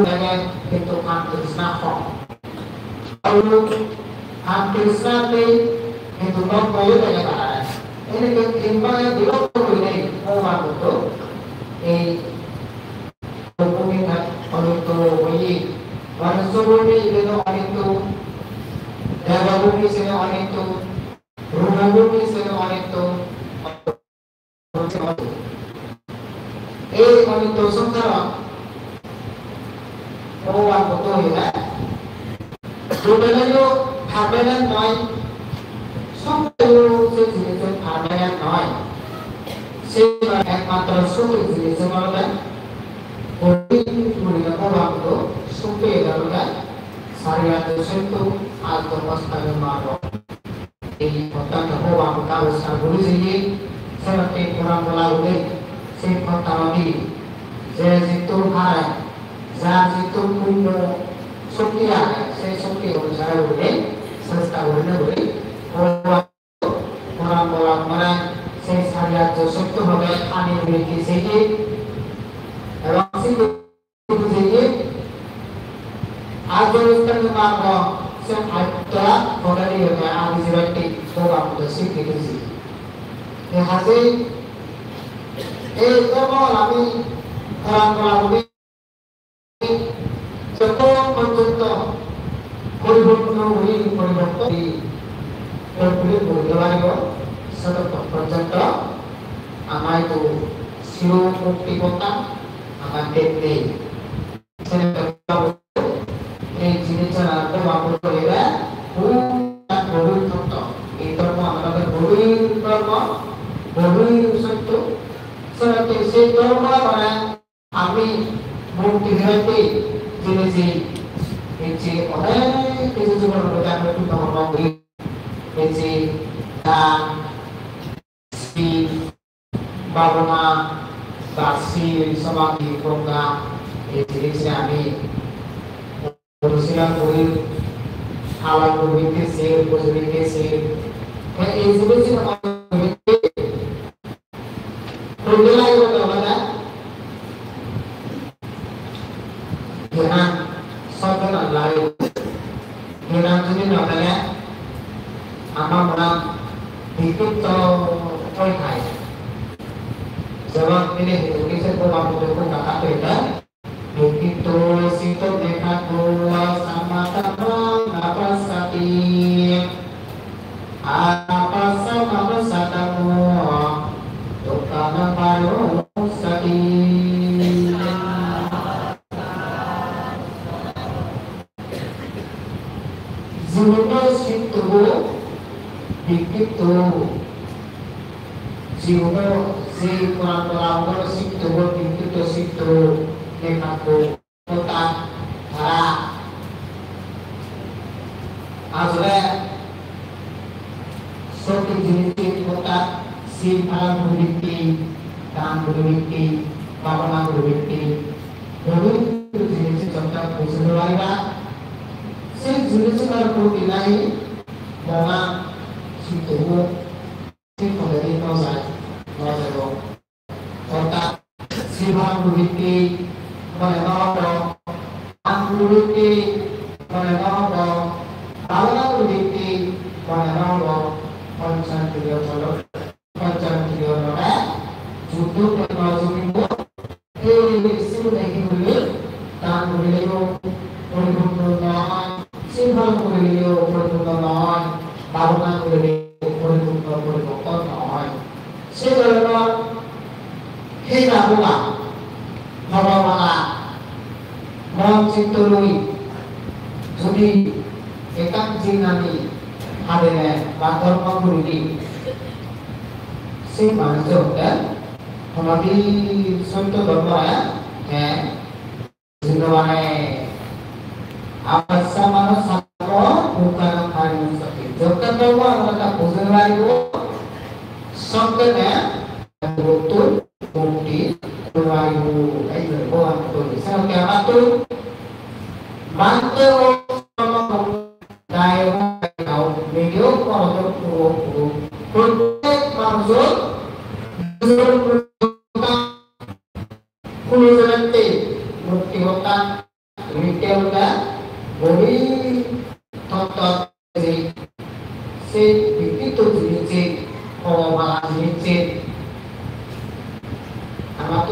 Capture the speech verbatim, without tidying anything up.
Ege hintu kam trishna hom. Aru kam trishna nei hintu lobho yo dege tara. Ene ke tin bhage bibhakto gurinei Bhogoban Buddho ei bhumi thak onitto hoye. Manusso bhumi iben o onitto, debo bhumi sene onitto, rupo bhumi sene onitto. Ei onitto songsarot Bhogoban Buddho hoiye, dubeleyo permanent noi, sokleyo se jinis permanent noi. Se ekmatro sokle jinis olode, guri guri Bhogoban Buddho sokle olode Sariya Sotto, Arjo Ostangik Margo. Ei hotta Bhogoban Buddho abiskar guri jeye, senotte Kurambola guri sei hotta madi je jitto pare, jar jitto punyo shokti age, sei shokti onusare guri chesta gurine guri Bhogoban Kurambola mane sei sari arjo sotto bhabe ani guri jeye, ebong sei bujeye, Arjo Ostangik Margo se atta hodari hoda adi jibatte Bhogoban Buddho sikkhe dije. Te haje ei dhormo ami dhormo ami joto porjonto poripunno oi poribokto oi, complete guri no paribo, soto porjonto amai to siro mukti pota amar dek nei. Ei jinissan ar Bhogoban Buddho hoiye, puro gobhir totto. Ei dhormo amar gobhir dhormo, gobhir sotto. Senotte sei dhormo mane ami mukti pebatte jene je, ei je onek kichu jibonot ami punno kormo guri, ei je dan, sil, bhabona, ba sil, somadhi, progga, ei jinisse ami onusilon guri, halal guri, sil, bujuri, sil. Te ei jinisse ami guri, guri lagibode olode gyanan, sob gyanan lagibode. Gyanan jodi no thele, ama monan bikshipto oi thai. Jemon ene hindu gise Bhogoban Buddho ekko gatha hoyede, "Dukkhito citto ekaggo sammadhammaṃ na passati. Appassamanussodhammo dukkhānaṃ paramucchati." Jibuno sittobo bikkhipto, jibuno je poran poran sittobo bikkhipto sitto ekatto. Hotta tara ajole sotto jinis hotta sil palon guri bitti, dan guri bitti, bhabona guri bitti, pabitro jinis hotta bujei no pariba. Se jinisor proti nahi mona sitto se toledi no jai, no jebo. Orthat, sil palon guri bitti mone no hobo, dan guri bitti mone no hobo, bhabona guri bitti mone no hobo, panchindriyo jolo, panchindriyo lore, juddho no juddho, ei sigun ei guri, dan gurileyo poripurno noi, sil palon gurileyo poripurno noi, bhabona gurileyo poripurno, poripokko noi. Se dhoronor heda hoba, hoba bala, mon chitto loi jodi ekkan jinghani hadele ba dhormo gurile, se manuj hotte homodi sotto dhormo, eh, Bhagobane appassamanussodhammo dukkhānaṃ paramucchati. Jokke dhormo amar ekka bujei paribo, sokke ne dukkhottun mukti paribo. Ei je Bhogoban Buddho hoyede, senotte amattun bhante o dai dai video koro koro koro prottek manujor Huno jenotte mukti hotta, Bikke olode guri tottot se, se bikkitto jinis se, hoba jinis se,